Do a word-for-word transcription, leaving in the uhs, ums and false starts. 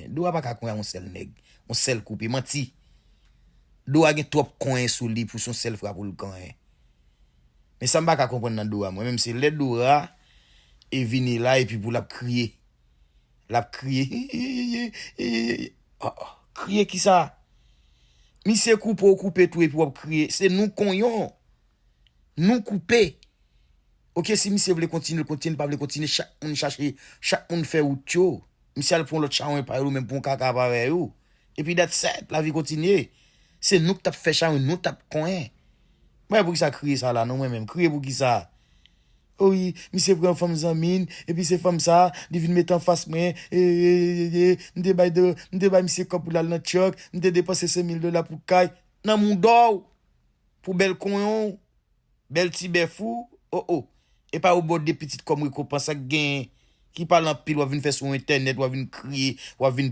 Dora pa ka konyen yon sèl nèg, yon sèl koupe, manti. Dora gen twòp konyen sou li pou se yon sèl frap pou l konyen. Men sa m pa ka konprann nan Dora, mwen menm se lè Dora e vini la epi pou l ap kriye. L ap kriye. Kriye kisa? Misye koupe w koupe tou epi w ap kriye. Se nou konyen. Nou koupe. Oke, si misye vle kontinye, l kontinye, li pa vle kontinye, chak moun chache, chak moun fè wout yo. Misye al pran lòt chawen pa yo, ou menm pran kaka parèy ou. Epi that's it, lavi kontinye. Se nou k t ap fè chawen, nou t ap konyen. Mwen poukisa kriye sa la, non, mwen menm. Kriye poukisa? O wi, misye pran fanm zanmi n, epi se fanm sa, li vin met anfas mwen, e, e, e, e, m te bay de, m te bay misye kòb pou l al nan truck, m te depanse senk mil dola pou kay, nan mouda w, pou bèl konyen w, bèl ti bèf ou, o, o. E pa ou ba w de pitit kòm rekonpans ak genyen, ki pale anpil, w ap vin fè sou entènèt, w ap vin kriye, w ap vin